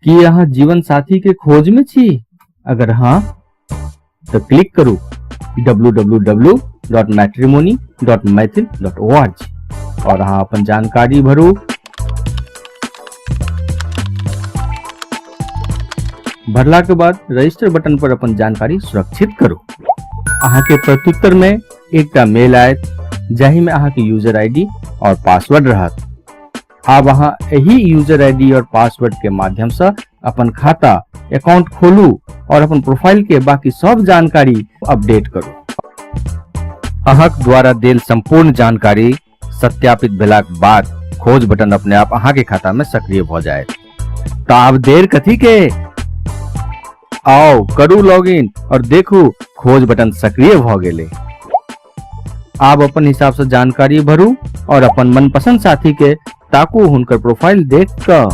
की अहाँ जीवन साथी के खोज में छी? अगर हाँ तो क्लिक करू www.matrimony.maithil.org और अहाँ अपन जानकारी भरू। भरला के बाद रजिस्टर बटन पर अपन जानकारी सुरक्षित करू। अहाँ के प्रत्युत्तर में एकटा मेल आयत जाहि में अहाँ के यूजर आईडी और पासवर्ड रहत। आब अहाँ एही यूजर आईडी और पासवर्ड के माध्यम से अपन खाता अकाउंट खोलू और अपन प्रोफाइल के बाकी सब जानकारी अपडेट करू। अहाँक द्वारा देल संपूर्ण जानकारी सत्यापित भेलाक बाद खोज बटन अपने आप अहाँ के खाता में सक्रिय भ जायत। त आब देर कथी के? आओ करू लॉगिन और देखू खोज बटन सक्रिय भ गेलै। आब अपन हिसाब से जानकारी भरू और अपन मनपसंद साथी के ताकू हुनकर प्रोफाइल देख क।